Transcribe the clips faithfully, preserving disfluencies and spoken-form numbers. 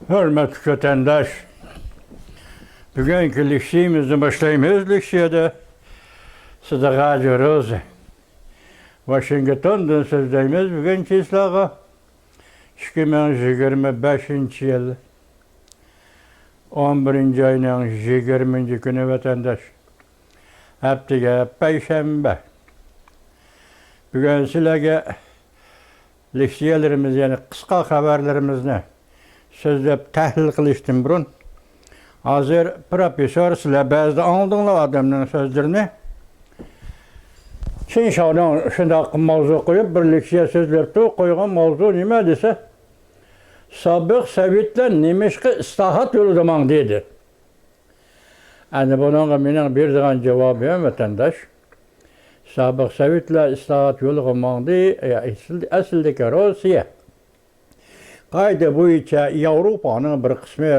ھۆرمەتلىك ۋەتەنداش، بۈگۈنكى لېكسىيىمىزنى باشلايمىز. لېكسىيەدە سىدىق ھاجى روزى ۋاشىنگتوندىن سۆزلەيمىز. بۈگۈن چىسلاغا ئىككى مىڭ يىگىرمە بەشىنچى يىل ئون بىرىنچى ئاينىڭ يىگىرمىنچى كۈنى ۋەتەنداش. ھەپتىگە پەيشەنبە. بۈگۈن سىلەرگە لېكسىيەلىرىمىز، يەنى قىسقا خەۋەرلىرىمىزنى سۆزلەپ تەھلىل قىلىشتىن بۇرۇن، ھازىر پروفېسسور، سىلەر بەزىدە ئاڭلىدىڭلار ئادەمنىڭ سۆزلىرىنى. چىن شاۋنىڭ شۇنداق ماۋزۇ قويۇپ، بىر لېكسىيە سۆزلەپتۇ. قويغان ماۋزۇ نېمە دېسە، سابىق سوۋېتلار نېمىشقا ئىسلاھات يولىدا ماڭدى دېدى. ئەنە بۇنىڭغا مېنىڭ بېرىدىغان جاۋابىم، ۋەتەنداش، سابىق سوۋېتلار ئىسلاھات يولىغا ماڭدى، ئەسلىدىكى روسىيە قائىدە بويىچە ياۋروپانىڭ بىر قىسمى.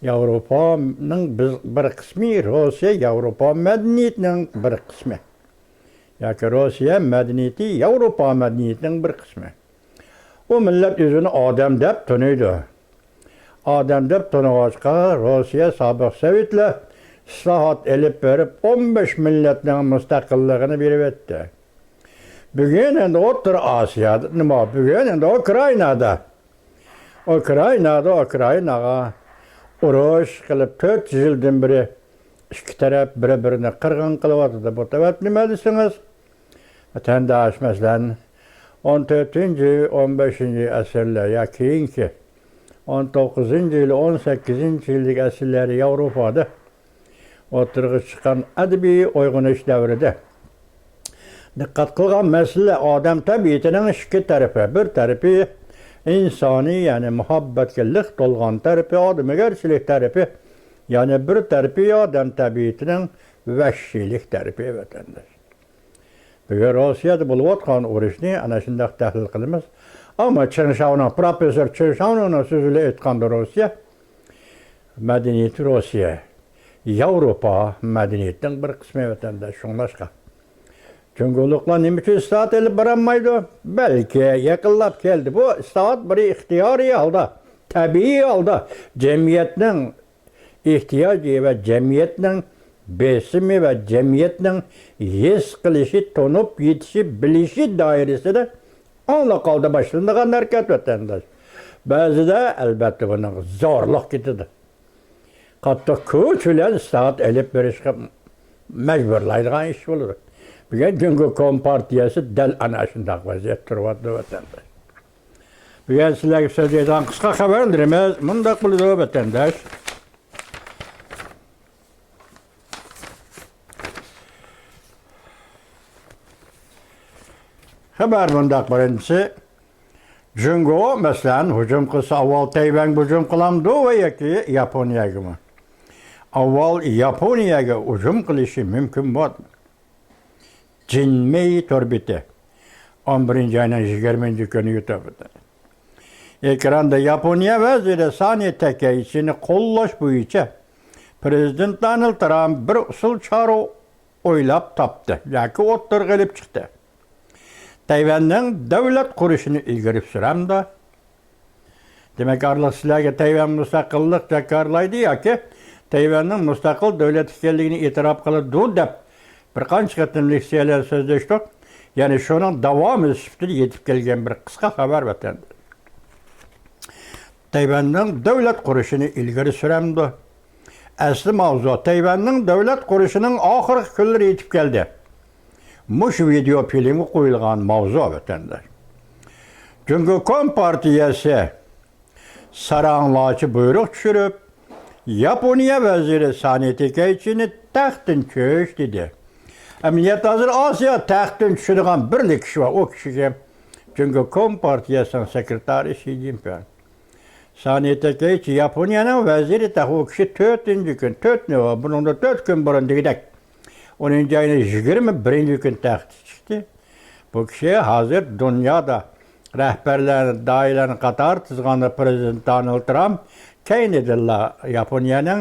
ياۋروپانىڭ بىز، بىر قىسمى، روسىيە ياۋروپا مەدەنىيىتىنىڭ بىر قىسمى. ياكى روسىيە مەدەنىيىتى ياۋروپا مەدەنىيىتىنىڭ بىر قىسمى. ئۇ مىللەت ئۆزىنى ئادەم دەپ تونۇيدۇ. ئادەم دەپ تونۇغاچقا، روسىيە سابىق سوۋېتلار ئىسلاھات ئېلىپ بېرىپ، ئون بەش مىللەتنىڭ مۇستەقىللىقىنى بېرىۋەتتى. بۈگۈن ئەمدى ئوتتۇرا ئاسىيادا، نېمە، بۈگۈن ئەمدى ئۇكرائىنادا، ئۇكرائىنادا، ئۇكرائىناغا ئۇرۇش قىلىپ، تۆت يىلدىن بېرى ئىككى تەرەپ بىر-بىرىنى قىرغىن قىلىۋاتىدۇ. بۇ تەرەپ نېمە دېسىڭىز، ۋەتەنداش، مەسىلەن، ئون تۆتىنچى، ئون بەشىنچى ئەسىرلەر يا كېيىنكى ئون توققۇزىنچى يىل، ئون سەككىزىنچى يىلدىكى ئەسىرلەردە ياۋروپادا ئوتتۇرىغا چىققان ئەدەبىي ئويغىنىش دەۋرىدە دىققەت قىلغان مەسىلە ئادەم تەبىئىتىنىڭ ئىككى تەرىپى. بىر تەرىپى ئىنسانىي، يەنى مۇھەببەتكە لىق تولغان تەرىپى، ئادىمىگەرچىلىك تەرىپى، يەنە بىر تەرىپى ئادەم تەبىئىتىنىڭ ۋەھشىيلىك تەرىپى، ۋەتەنداش. بۈگۈن روسىيەدە بولۇۋاتقان ئۇرۇشنى ئەنە شۇنداق تەھلىل قىلىمىز. ئەمما چېڭ شاۋنىڭ، پروفېسسور چېڭ شاۋنىڭ سۆزىگە ئېيتقاندا، روسىيە مەدەنىيىتى، روسىيە ياۋروپا مەدەنىيىتىنىڭ بىر قىسمى، ۋەتەنداش. شۇڭلاشقا جۇڭگولۇقلار نېمە ئۈچۈن ئىسلاھات ئېلىپ بارالمايدۇ؟ بەلكى يېقىنلاپ كەلدى. بۇ ئىسلاھات بىر ئىختىيارىي ھالدا، تەبىئىي ھالدا جەمئىيەتنىڭ ئېھتىياجى ۋە جەمئىيەتنىڭ بېسىمى ۋە جەمئىيەتنىڭ ھېس قىلىشى، تونۇپ يېتىشى، بىلىشى دائىرىسىدە ئاڭلىق ھالدا باشلىنىدىغان ھەرىكەت، ۋەتەنداش. بەزىدە، ئەلۋەتتە، بۇنىڭغا زورلۇق كېتىدۇ. قاتتىق كۈچ بىلەن ئىسلاھات ئېلىپ بېرىشقا مەجبۇرلايدىغان ئىش بولىدۇ. بۈگۈن جۇڭگو كومپارتىيەسى دەل ئەنە شۇنداق ۋەزىيەتتە تۇرۇۋاتىدۇ، ۋەتەنداش. بۈگۈن سىلەرگە سۆزلەيدىغان قىسقا خەۋەرلىرىمىز مۇنداق بولىدۇ، ۋەتەنداش. خەۋەر مۇنداق، بىرىنچىسى، جۇڭگو، مەسىلەن، ھۇجۇم قىلسا، ئاۋۋال تەيۋەنگە ھۇجۇم قىلامدۇ ۋە ياكى ياپونىيەگىمۇ؟ ئاۋۋال ياپونىيەگە ھۇجۇم قىلىشى مۇمكىن بولىدۇ. جىنمېي تور بېتى، ئون بىرىنچى ئاينىڭ يىگىرمىنچى كۈنى يۇتۇپ. ئېكراندا ياپونىيە ۋەزىرى سانى تاكېيچىنى قوللاش بويىچە پىرېزىدېنت دونالد ترامپ بىر ئۇسۇل چارە ئويلاپ تاپتى ياكى ئوتتۇرىغا ئېلىپ چىقتى. تەيۋەننىڭ دۆلەت قۇرۇشىنى ئىلگىرى سۈرەمدۇ؟ دېمەك، ئارىلىق سىلەرگە تەيۋەن مۇستەقىللىق جاكارلايدۇ ياكى تەيۋەننىڭ مۇستەقىل دۆلەت ئىكەنلىكىنى ئېتىراپ قىلىدۇ دەپ بىر قانچە قېتىم لېكسىيەلەر سۆزلەشتۇق. يەنى شۇنىڭ داۋامى سۈپىتىدە يېتىپ كەلگەن بىر قىسقا خەۋەر، ۋەتەنداش. تەيۋەننىڭ دۆلەت قۇرۇشىنى ئىلگىرى سۈرەمدۇ؟ ئەسلى ماۋزۇ، تەيۋەننىڭ دۆلەت قۇرۇشىنىڭ ئاخىرقى كۈنلىرى يېتىپ كەلدى. مۇشۇ ۋىدېئو فىلىمغا قويۇلغان ماۋزۇ، ۋەتەنداش. جۇڭگو كومپارتىيەسى ساراڭلارچە بۇيرۇق چۈشۈرۈپ، ياپونىيە ۋەزىرى سانى تاكېيچىنى تەختتىن چۈش دېدى. ئەمەلىيەتتە ھازىر ئاسىيا تەختتىن چۈشىدىغان بىرلا كىشى بار، ئۇ كىشى كىم؟ جۇڭگو كومپارتىيەسىنىڭ سېكرېتارى شى جىنپىڭ. سانى تاكېيچى ياپونىيەنىڭ ۋەزىرى تەخت، ئۇ كىشى تۆتىنچى كۈن، تۆت نۆۋەت، بۇنىڭدا تۆت كۈن بۇرۇن دېگۈدەك، ئونىنچى ئاينىڭ يىگىرمە بىرىنچى كۈنى تەختكە چىقتى. بۇ كىشى ھازىر دۇنيادا رەھبەرلەرنى، داھىيلارنى قاتار تىزغاندا پىرېزىدېنت دونالد ترامپ، كەينىدىنلا ياپونىيەنىڭ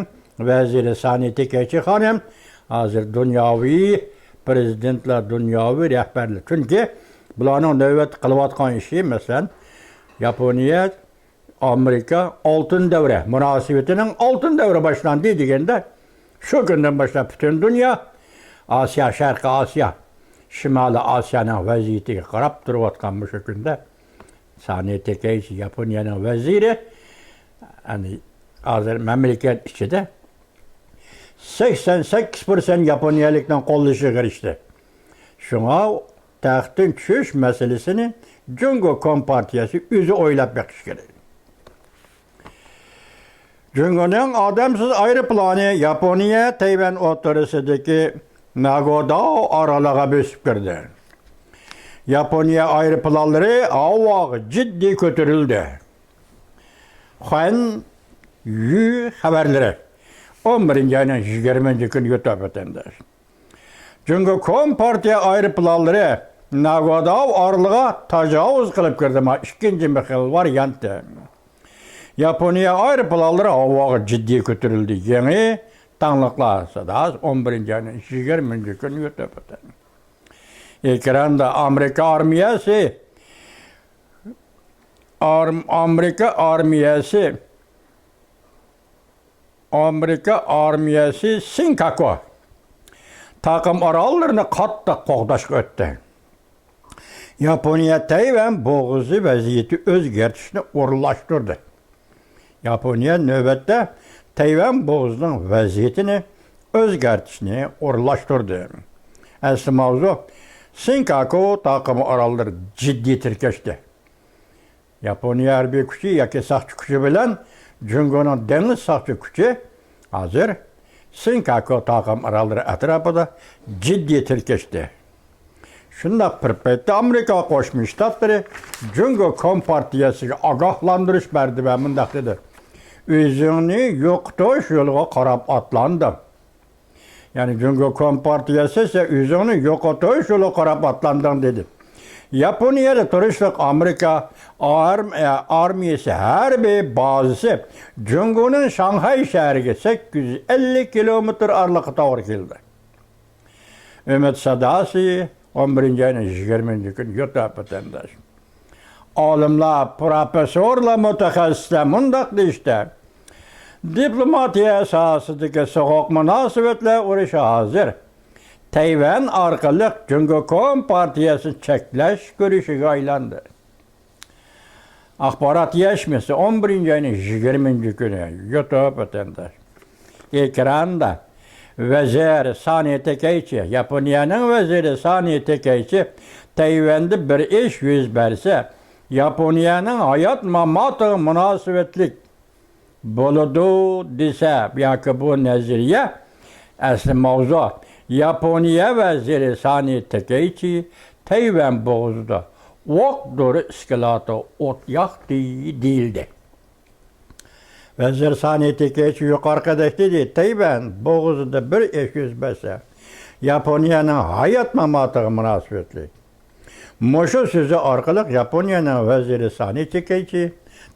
ۋەزىرى سانى تاكېيچى خانىم ھازىر دۇنياۋى پىرېزىدېنتلار، دۇنياۋى رەھبەرلەر. چۈنكى بۇلارنىڭ نۆۋەتتە قىلىۋاتقان ئىشى، مەسىلەن، ياپونىيە ئامېرىكا ئالتۇن دەۋرى، مۇناسىۋىتىنىڭ ئالتۇن دەۋرى باشلاندى دېگەندە، شۇ كۈندىن باشلاپ پۈتۈن دۇنيا ئاسىيا، شەرقىي ئاسىيا، شىمالىي ئاسىيانىڭ ۋەزىيىتىگە قاراپ تۇرۇۋاتقان مۇشۇ كۈندە سانى تېكەيچى، ياپونىيەنىڭ ۋەزىرى، يەنى ھازىر مەملىكەت ئىچىدە سەكسەن سەككىز پىرسەنت ياپونىيەلىكنىڭ قوللىشىغا ئېرىشتى. شۇڭا تەختتىن چۈشۈش مەسىلىسىنى جۇڭگو كومپارتىيەسى ئۆزى ئويلاپ بېقىشى كېرەك. جۇڭگونىڭ ئادەمسىز ئايروپىلانى ياپونىيە تەيۋەن ئوتتۇرىسىدىكى ناگوداۋ ئارىلىغا بۆسۈپ كىردى. ياپونىيە ئايروپىلانلىرى ھاۋاغا جىددىي كۆتۈرۈلدى. خۇەن يۈ خەۋەرلىرى، ئون بىرىنچى ئاينىڭ يىگىرمىنچى كۈنى يۇتۇپ ئۆتەمدى. جۇڭگو كومپارتىيە ئايروپىلانلىرى ناگوداۋ ئارىلىغا تاجاۋۇز قىلىپ كىردى. ما ئىككىنچى خىل ۋارىيانتى. ياپونىيە ئايروپىلانلىرى ھاۋاغا جىددىي كۆتۈرۈلدى. يېڭى تاڭلىقلار ساداسى، ئون بىرىنچى ئاينىڭ يىگىرمىنچى كۈنى يۇتۇپ ئۆتەمدى. ئېكراندا ئامېرىكا ئارمىيەسى، ئارم-، ئامېرىكا ئارمىيەسى، ئامېرىكا ئارمىيەسى سېنكاكۇ تاقىم ئاراللىرىنى قاتتىق قوغداشقا ئۆتتى. ياپونىيە تەيۋەن بوغۇزى ۋەزىيىتى ئۆزگەرتىشنى ئورۇنلاشتۇردى. ياپونىيە نۆۋەتتە تەيۋەن بوغۇزىنىڭ ۋەزىيىتىنى ئۆزگەرتىشنى ئورۇنلاشتۇردى. ئەسلى ماۋزۇ، سېنكاكۇ تاقىم ئاراللىرى جىددىي تىركەشتى. ياپونىيە ھەربىي كۈچى ياكى ساقچى كۈچى بىلەن جۇڭگونىڭ دېڭىز ساقچى كۈچى ھازىر سېنكاكۇ تاقىم ئاراللىرى ئەتراپىدا جىددىي تىركەشتى. شۇنداق بىر پەيتتە ئامېرىكا قوشما شتاتلىرى جۇڭگو كومپارتىيەسىگە ئاگاھلاندۇرۇش بەردى ۋە مۇنداق دېدى: «ئۆزۈڭنى يوقىتىش يولىغا قاراپ ئاتلاندىڭ.» يەنى جۇڭگو كومپارتىيەسى، «سەن ئۆزۈڭنى يوقىتىش يولىغا قاراپ ئاتلاندىڭ» دېدى. ياپونىيەدە تۇرۇشلۇق ئامېرىكا ئارم-، ئارمىيەسى ھەربىي بازىسى جۇڭگونىڭ شاڭخەي شەھىرىگە سەككىز يۈز ئەللىك كىلومېتىر ئارىلىققا توغرا كېلىدۇ. ئۈمىد ساداسى، ئون بىرىنچى ئاينىڭ يىگىرمىنچى كۈنى يۇتۇپ ئۆتەمدى. ئالىملار، پروفېسسورلار، مۇتەخەسسىسلەر مۇنداق دېيىشتى: دىپلوماتىيە ساھەسىدىكى سوغۇق مۇناسىۋەتلەر ئۇرۇشى ھازىر تەيۋەن ئارقىلىق جۇڭگو كومپارتىيەسىنى چەكلەش كۈرىشىگە ئايلاندى. ئاخبارات يەشمىسى، ئون بىرىنچى ئاينىڭ يىگىرمىنچى كۈنى يۇتۇپ ئۆتەمدى. ئېكراندا ۋەزىر سانى تېكەيچى، ياپونىيەنىڭ ۋەزىرى سانى تېكەيچى، تەيۋەندە بىر ئىش يۈز بەرسە، ياپونىيەنىڭ ھايات ماماتىغا مۇناسىۋەتلىك بولىدۇ دېسە، ياكى بۇ نەزەرىيە، ئەسلى ماۋزۇ، ياپونىيە ۋەزىرى سانى تېكەيچى تەيۋەن بوغۇزىدا ئوق دورا ئىسكىلاتىغا ئوت ياقتى دېيىلدى. ۋەزىر سانى تېكەيچى يۇقىرىقىدەك دېدى: «تەيۋەن بوغۇزىدا بىر ئىش يۈز بەرسە، ياپونىيەنىڭ ھايات ماماتىغا مۇناسىۋەتلىك.» مۇشۇ سۆزى ئارقىلىق ياپونىيەنىڭ ۋەزىرى سانى تېكەيچى،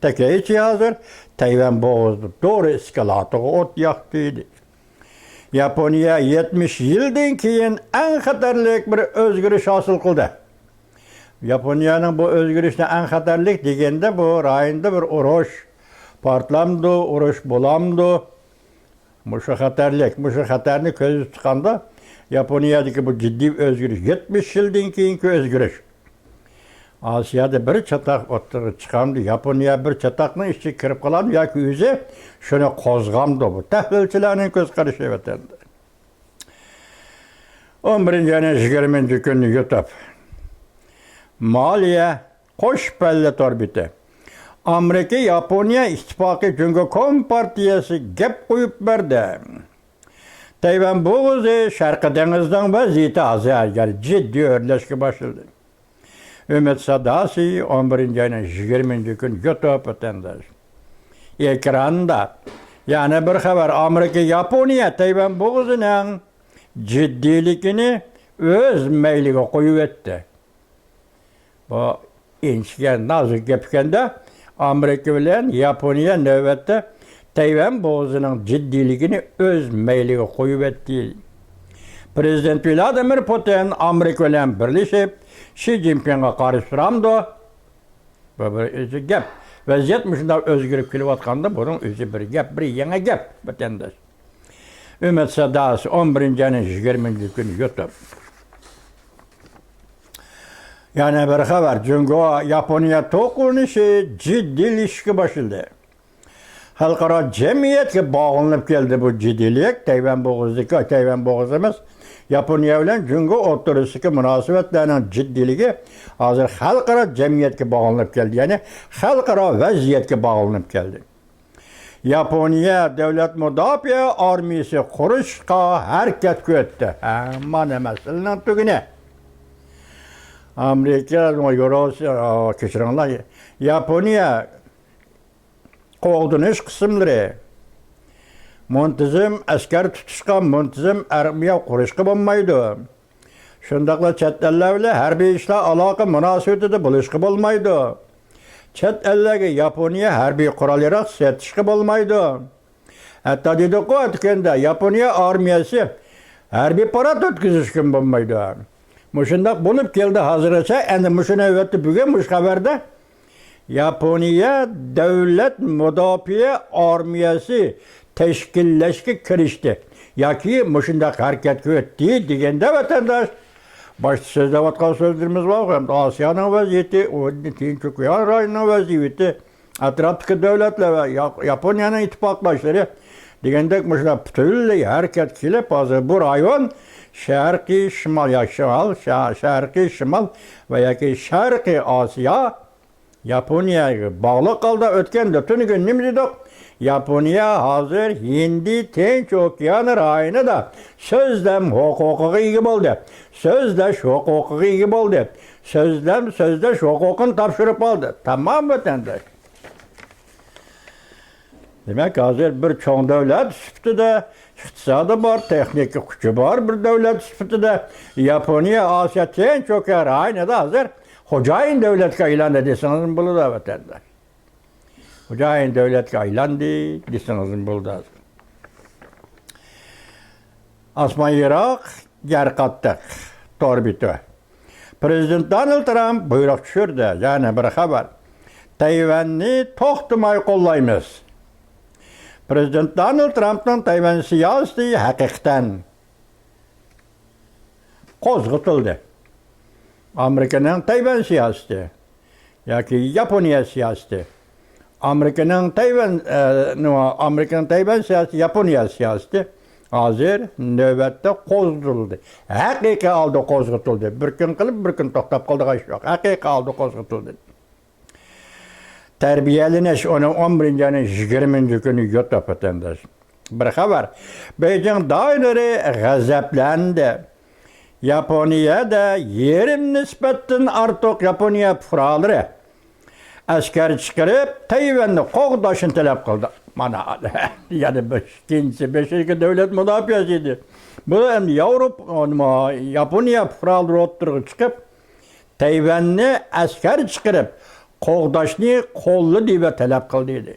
تېكەيچى ھازىر تەيۋەن بوغۇزىدا دورا ئىسكىلاتىغا ئوت ياقتى دېدى. ياپونىيە يەتمىش يىلدىن كېيىن ئەڭ خەتەرلىك بىر ئۆزگىرىش ھاسىل قىلدى. ياپونىيەنىڭ بۇ ئۆزگىرىشىنى ئەڭ خەتەرلىك دېگەندە، بۇ رايوندا بىر ئۇرۇش پارتلامدۇ، ئۇرۇش بولامدۇ؟ مۇشۇ خەتەرلىك، مۇشۇ خەتەرنى كۆزدە تۇتقاندا، ياپونىيەدىكى بۇ جىددىي ئۆزگىرىش، يەتمىش يىلدىن كېيىنكى ئۆزگىرىش. ئاسىيادا بىر چاتاق ئوتتۇرىغا چىقامدۇ، ياپونىيە بىر چاتاقنىڭ ئىچىگە كىرىپ قالامدۇ ياكى ئۆزى شۇنى قوزغامدۇ؟ بۇ تەھلىلچىلەرنىڭ كۆز قارىشى ۋەتەندە. ئون بىرىنچى ئاينىڭ يىگىرمىنچى كۈنى يۇتۇپ، مالىيە، قوش پەللە تور بېتى. ئامېرىكا ياپونىيە ئىتتىپاقى جۇڭگو كومپارتىيەسىگە گەپ قويۇپ بەردى. تەيۋەن بوغۇزى، شەرقىي دېڭىزنىڭ ۋەزىيىتى ھازىر جىددىي ئۆرلەشكە باشلىدى. ئۈمىد ساداسى، ئون بىرىنچى ئاينىڭ يىگىرمىنچى كۈنى يۇتۇپ ئۆتەمدى. ئېكراندا يەنە بىر خەۋەر، ئامېرىكا ياپونىيە تەيۋەن بوغۇزىنىڭ جىددىيلىكىنى ئۆز مەيلىگە قويۇۋەتتى. بۇ ئىنچىكە نازۇك گەپ ئىكەندە، ئامېرىكا بىلەن ياپونىيە نۆۋەتتە تەيۋەن بوغۇزىنىڭ جىددىيلىكىنى ئۆز مەيلىگە قويۇۋەتتى. پىرېزىدېنت ۋلادىمىر پۇتىن ئامېرىكا بىلەن بىرلىشىپ شى جىنپىڭغا قارشى تۇرامدۇ؟ بۇ بىر ئۆزى گەپ. ۋەزىيەت مۇشۇنداق ئۆزگىرىپ كېلىۋاتقاندا، بۇنىڭ ئۆزى بىر گەپ، بىر يېڭى گەپ، ۋەتەنداش. ئۈمىد ساداسى، ئون بىرىنچى ئاينىڭ يىگىرمىنچى كۈنى يۇتۇپ. يەنە بىر خەۋەر، جۇڭگو ياپونىيە توقۇنۇشى جىددىيلىشىشكە باشلىدى. خەلقئارا جەمئىيەتكە باغلىنىپ كەلدى بۇ جىددىيلىك. تەيۋەن بوغۇزىدىكى، تەيۋەن بوغۇزى ئەمەس، ياپونىيە بىلەن جۇڭگو ئوتتۇرىسىدىكى مۇناسىۋەتلەرنىڭ جىددىيلىكى ھازىر خەلقئارا جەمئىيەتكە باغلىنىپ كەلدى. يەنى خەلقئارا ۋەزىيەتكە باغلىنىپ كەلدى. ياپونىيە دۆلەت مۇداپىئە ئارمىيەسى قۇرۇشقا ھەرىكەتكە ئۆتتى. ھە، مانا مەسىلىنىڭ تۈگۈنى. ئامېرىكا، ياۋروسىيا، كەچۈرۈڭلار، ياپونىيە قوغدىنىش قىسىملىرى، مۇنتىزىم ئەسكەر تۇتۇشقا، مۇنتىزىم ئارمىيە قۇرۇشقا بولمايدۇ. شۇنداقلا چەت ئەللەر بىلەن ھەربىي ئىشلار ئالاقە مۇناسىۋىتىدە بولۇشقا بولمايدۇ. چەت ئەللەرگە ياپونىيە ھەربىي قورال-ياراغ سېتىشقا بولمايدۇ. ھەتتا دېدۇققۇ ئەتىكەندە، ياپونىيە ئارمىيەسى ھەربىي پارات ئۆتكۈزۈشكىمۇ بولمايدۇ. مۇشۇنداق بولۇپ كەلدى ھازىرغىچە. ئەمدى مۇشۇ نۆۋەتتە بۈگۈن مۇشۇ خەۋەردە ياپونىيە دۆلەت مۇداپىئە ئارمىيەسى تەشكىللەشكە كىرىشتى ياكى مۇشۇنداق ھەرىكەتكە ئۆتتى دېگەندە، ۋەتەنداش، باشتا سۆزلەۋاتقان سۆزلىرىمىز بار، ئاسىيانىڭ ۋەزىيىتى، ئۇ تىنچ ئوكيان رايونىنىڭ ۋەزىيىتى، ئەتراپتىكى دۆلەتلەر ۋە يا-، ياپونىيەنىڭ ئىتتىپاقداشلىرى دېگەندەك، مۇشۇنداق پۈتۈنلەي ھەرىكەتكە كېلىپ، ھازىر بۇ رايون شەرقىي شىمال، يا شىمال، شە-، شەرقىي شىمال ۋە ياكى شەرقىي ئاسىيا، ياپونىيەگە باغلىق ھالدا ئۆتكەندە، تۈنۈگۈن نېمە دېدۇق؟ ياپونىيە ھازىر ھىندى تىنچ ئوكيان رايونىدا سۆزلەم ھوقۇقىغا ئىگە بولدى. سۆزلەش ھوقۇقىغا ئىگە بولدى. سۆزلەم، سۆزلەش ھوقۇقىنى تاپشۇرۇپ ئالدى. تامام، ۋەتەنداش. دېمەك، ھازىر بىر چوڭ دۆلەت سۈپىتىدە، ئىقتىسادى بار، تېخنىكا كۈچى بار بىر دۆلەت سۈپىتىدە ياپونىيە ئاسىيا تىنچ ئوكيان رايونىدا ھازىر خوجايىن دۆلەتكە ئايلاندى دېسىڭىزمۇ بولىدۇ، ۋەتەنداش. خوجايىن دۆلەتكە ئايلاندى دېسىڭىزمۇ بولىدۇ ھازىر. ئاسمان يىراق، يەر قاتتىق. تور بېتى. پىرېزىدېنت دونالد ترامپ بۇيرۇق چۈشۈردى. يەنە بىر خەۋەر. تەيۋەننى توختىماي قوللايمىز. پىرېزىدېنت دونالد ترامپنىڭ تەيۋەن سىياسىتى ھەقىقەتەن قوزغىتىلدى. ئامېرىكىنىڭ تەيۋەن سىياسىتى ياكى ياپونىيە سىياسىتى. ئامېرىكىنىڭ تەيۋەن، ئە، نېمە، ئامېرىكىنىڭ تەيۋەن سىياسىتى، ياپونىيە سىياسىتى ھازىر نۆۋەتتە قوزغىتىلدى. ھەقىقىي ھالدا قوزغىتىلدى. بىر كۈن قىلىپ، بىر كۈن توختاپ قالىدىغان ئىش يوق. ھەقىقىي ھالدا قوزغىتىلدى. تەربىيەلىنىش، ئۇنى ئون بىرىنچى ئاينىڭ يىگىرمىنچى كۈنى يۇتۇپ ئۆتەمدىش. بىر خەۋەر. بېيجىڭ دائىرىلىرى غەزەپلەندى. ياپونىيەدە يېرىم نىسبەتتىن ئارتۇق ياپونىيە پۇقرالىرى ئەسكەر چىقىرىپ، تەيۋەننى قوغداشنى تەلەپ قىلدى. مانا، يەنە بىر ئىككىنچى بېشىدىكى دۆلەت مۇداپىئەسى ئىدى. بۇ ئەمدى ياۋروپ-، ياپونىيە پۇقرالىرى ئوتتۇرىغا چىقىپ، تەيۋەننى ئەسكەر چىقىرىپ، قوغداشنى قوللىدى ۋە تەلەپ قىلدى، دېدى.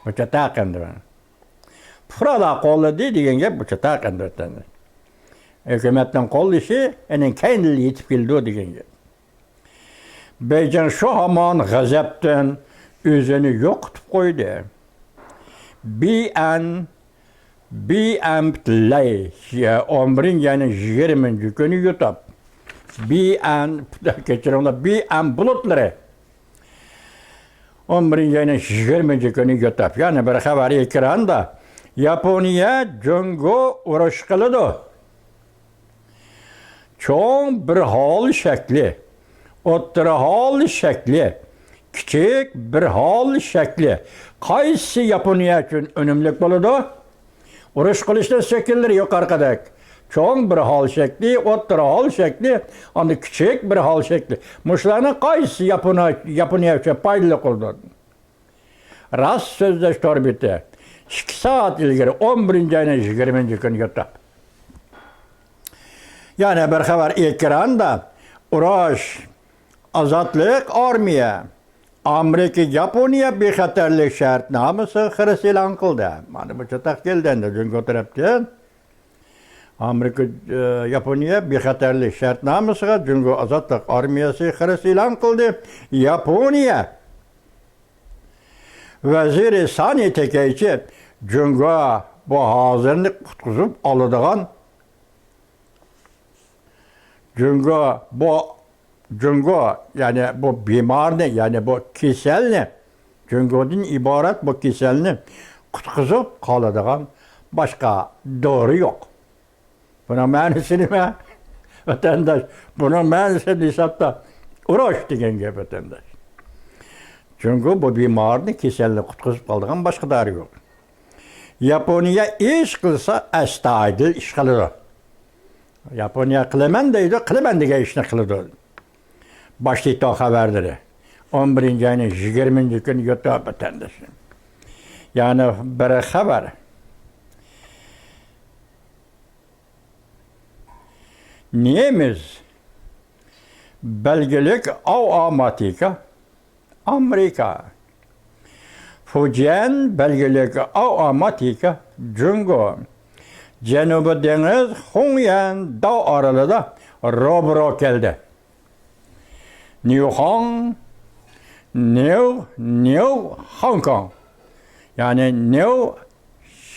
بۇ چاتاق ئەمدى. پۇقرالار قوللىدى دېگەن گەپ بۇ چاتاق ئەمدى. ھۆكۈمەتنىڭ قوللىشى، ئېنىڭ كەينىدىن يېتىپ كېلىدۇ دېگەن گەپ. بېيجىڭ شۇ ھامان غەزەپتىن ئۆزىنى يوقىتىپ قويدى. بىئەن، بىئەن پۈتۈنلەي، ئون بىرىنچى ئاينىڭ يىگىرمىنچى كۈنى يۇتۇپ. بىئەن، كەچۈرۈڭلار، بىئەن بۇلۇتلىرى. ئون بىرىنچى ئاينىڭ يىگىرمىنچى كۈنى يۇتۇپ. يەنە بىر خەۋەر ئېكراندا. ياپونىيە جۇڭگو ئۇرۇش قىلىدۇ. چوڭ بىر ھال شەكلى، ئوتتۇرا ھال شەكلى، كىچىك بىر ھال شەكلى قايسىسى ياپونىيە ئۈچۈن ئۈنۈملۈك بولىدۇ؟ ئۇرۇش قىلىشنىڭ شەكىللىرى يۇقىرىقىدەك. چوڭ بىر ھال شەكلى، ئوتتۇرا ھال شەكلى، ئاندىن كىچىك بىر ھال شەكلى. مۇشۇلارنىڭ قايسىسى ياپونا-، ياپونىيە ئۈچۈن پايدىلىق بولىدۇ؟ راست سۆزلەش تور بېتى. ئىككى سائەت ئىلگىرى، ئون بىرىنچى ئاينىڭ يىگىرمىنچى كۈنى يۇتۇپ. يەنە بىر خەۋەر ئېكراندا. ئۇرۇش، ئازادلىق ئارمىيە، ئامېرىكا ياپونىيە بىخەتەرلىك شەرتنامىسىغا خىرىس ئېلان قىلدى. مانا بۇ چاتاق كەلدى ئەمدى جۇڭگو تەرەپتىن. ئامېرىكا، ئە، ياپونىيە بىخەتەرلىك شەرتنامىسىغا جۇڭگو ئازادلىق ئارمىيەسى خىرىس ئېلان قىلدى. ياپونىيە ۋەزىرى سانى تېكەيچى، جۇڭگو بۇ ھازىرنى قۇتقۇزۇپ ئالىدىغان، جۇڭگو بۇ، جۇڭگو، يەنى بۇ بىمارنى، يەنى بۇ كېسەلنى، جۇڭگودىن ئىبارەت بۇ كېسەلنى قۇتقۇزۇپ قالىدىغان باشقا دورا يوق. بۇنىڭ مەنىسى نېمە؟ ۋەتەنداش، بۇنىڭ مەنىسى ھېسابتا ئۇرۇش دېگەن گەپ، ۋەتەنداش. جۇڭگو بۇ بىمارنى، كېسەلنى قۇتقۇزۇپ قالىدىغان باشقا دورا يوق. ياپونىيە ئىش قىلسا، ئەستايىدىل ئىش قىلىدۇ. ياپونىيە قىلىمەن دەيدۇ، قىلىمەن دېگەن ئىشنى قىلىدۇ. باش تىتو خەۋەرلىرى. ئون بىرىنچى ئاينىڭ يىگىرمىنچى كۈنى يۇتۇپ ۋەتەنداشلىرىم. يەنە بىر خەۋەر. نېمىز بەلگىلىك ئاۋاماتىكا، ئامېرىكا. فۇجيەن بەلگىلىك ئاۋاماتىكا، جۇڭگو. جەنۇبىي دېڭىز خۇڭيەن داۋ ئارىلىدا روبىرو كەلدى. نيۇخاڭ، نيۇ، نيۇ خاڭكاڭ، يەنى نيۇ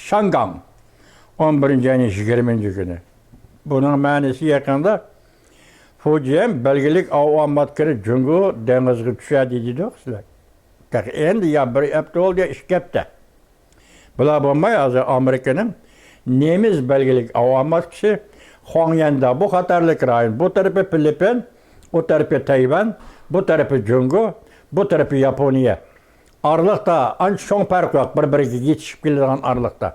شاڭگاڭ، ئون بىرىنچى ئاينىڭ يىگىرمىنچى كۈنى. بۇنىڭ مەنىسى يېقىندا فۇجيەن بەلگىلىك ئاۋاماتىكا جۇڭگو دېڭىزىغا چۈشەردى دېدۇق سىلەر. تېخى ئەمدى يا بىر ھەپتە بولدى، يا ئىككى ھەپتە. بۇلار بولماي، ھازىر ئامېرىكىنىڭ نېمىز بەلگىلىك ئاۋاماتىكىسى خۇاڭيەنداۋ، بۇ خەتەرلىك رايون، بۇ تەرىپى فىلىپپىن، ئۇ تەرىپى تەيۋەن، بۇ تەرىپى جۇڭگو، بۇ تەرىپى ياپونىيە. ئارىلىقتا ئانچە چوڭ پەرق يوق، بىر-بىرىگە يېتىشىپ كېلىدىغان ئارىلىقتا.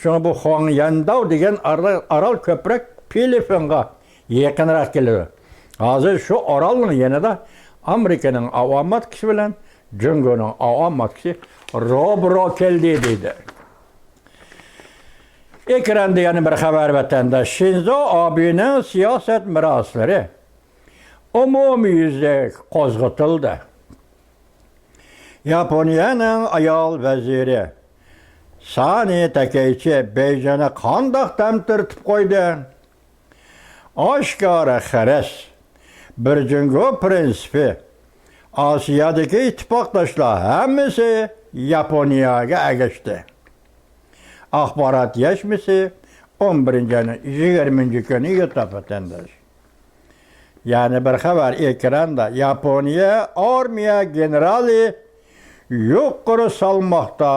شۇڭا بۇ خۇاڭيەنداۋ دېگەن ئارال، ئارال كۆپرەك فىلىپپىنغا يېقىنراق كېلىدۇ. ھازىر شۇ ئارالنىڭ يېنىدا ئامېرىكىنىڭ ئاۋاماتىكىسى بىلەن جۇڭگونىڭ ئاۋاماتىكىسى روبىرو كەلدى دېدى. ئېكراندا يەنە بىر خەۋەر، ۋەتەنداش. شىنزو ئابېنىڭ سىياسەت مىراسلىرى ئومۇميۈزلۈك قوزغىتىلدى. ياپونىيەنىڭ ئايال ۋەزىرى سانى تاكەيچى بېيجىڭنى قانداق تەمتىرىتىپ قويدى؟ ئاشكارا خىرىس، بىر جۇڭگو پىرىنسىپى، ئاسىيادىكى ئىتتىپاقداشلار ھەممىسى ياپونىيەگە ئەگەشتى. ئاخبارات يەشمىسى، ئون بىرىنچى ئاينىڭ يىگىرمىنچى كۈنى يۇتۇپ ۋەتەنداش. يەنە بىر خەۋەر ئېكراندا. ياپونىيە ئارمىيە گېنېرالى يۇقىرى سالماقتا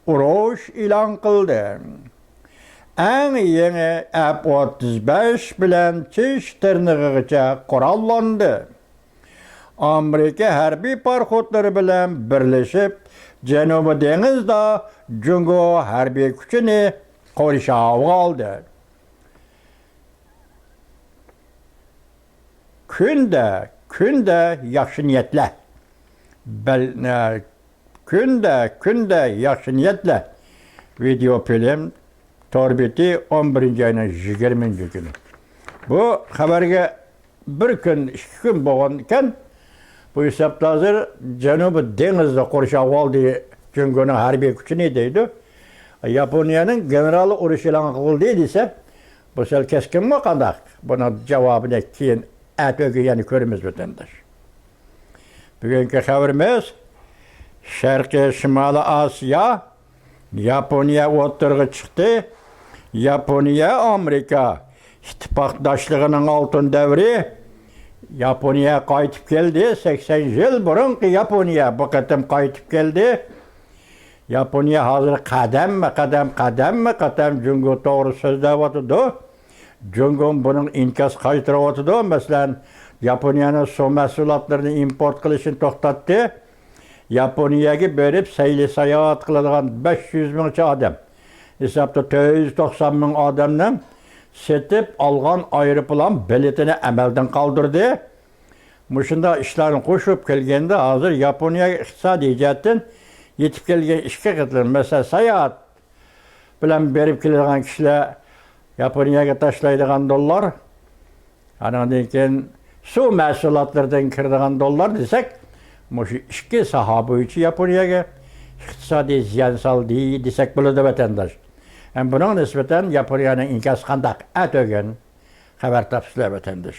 ئۇرۇش ئېلان قىلدى. ئەڭ يېڭى ئەپ ئوتتۇز بەش بىلەن چىش تىرنىقىغىچە قوراللاندى. ئامېرىكا ھەربىي پاراخوتلىرى بىلەن بىرلىشىپ، جەنۇبىي دېڭىزدا جۇڭگو ھەربىي كۈچىنى قورشاۋغا ئالدى. كۈندە، كۈندە ياخشى نىيەتلەر. بەل-، ئە، كۈندە، كۈندە ياخشى نىيەتلەر. ۋىدېئو فىلىم، تور بېتى، ئون بىرىنچى ئاينىڭ يىگىرمىنچى كۈنى. بۇ خەۋەرگە بىر كۈن، ئىككى كۈن بولغان ئىكەن. بۇ ھېسابتا ھازىر جەنۇبىي دېڭىزدا قورشاۋغا ئالدى جۇڭگونىڭ ھەربىي كۈچىنى دەيدۇ. ياپونىيەنىڭ گېنېرالى ئۇرۇش ئېلان قىلدى دېسە، بۇ سەل كەسكىنمۇ قانداق؟ بۇنىڭ جاۋابىنى كېيىن ئەتىگۈن يەنە كۆرىمىز، ۋەتەنداش. بۈگۈنكى خەۋىرىمىز شەرقىي شىمالىي ئاسىيا، ياپونىيە ئوتتۇرىغا چىقتى. ياپونىيە ئامېرىكا ئىتتىپاقداشلىقىنىڭ ئالتۇن دەۋرى. ياپونىيە قايتىپ كەلدى. سەكسەن يىل بۇرۇنقى ياپونىيە بۇ قېتىم قايتىپ كەلدى. ياپونىيە ھازىر قەدەممۇ قەدەم، قەدەممۇ قەدەم جۇڭگو توغرا سۆزلەۋاتىدۇ. جۇڭگو بۇنىڭ ئىنكاس قايتۇرۇۋاتىدۇ. مەسىلەن، ياپونىيەنىڭ سۇ مەھسۇلاتلىرىنى ئىمپورت قىلىشىنى توختاتتى. ياپونىيەگە بېرىپ سەيلە ساياھەت قىلىدىغان بەش يۈز مىڭچە ئادەم، ھېسابتا تۆت يۈز توقسان مىڭ ئادەمنىڭ سېتىپ ئالغان ئايروپىلان بېلىتىنى ئەمەلدىن قالدۇردى. مۇشۇنداق ئىشلارنى قوشۇپ كەلگەندە، ھازىر ياپونىيەگە ئىقتىسادىي جەھەتتىن يېتىپ كەلگەن ئىككى قېتىم، مەسىلەن، ساياھەت بىلەن بېرىپ كېلىدىغان كىشىلەر ياپونىيەگە تاشلايدىغان دوللار، ئانىڭدىن كېيىن سۇ مەھسۇلاتلىرىدىن كىرىدىغان دوللار دېسەك، مۇشۇ ئىككى ساھە بويىچە ياپونىيەگە ئىقتىسادىي زىيان سالدى دېسەك بولىدۇ، ۋەتەنداش. ھەم بۇنىڭغا نىسبەتەن ياپونىيەنىڭ ئىنكاسى قانداق؟ ئەتىگۈن خەۋەر تاپىسىلەر، ۋەتەنداش.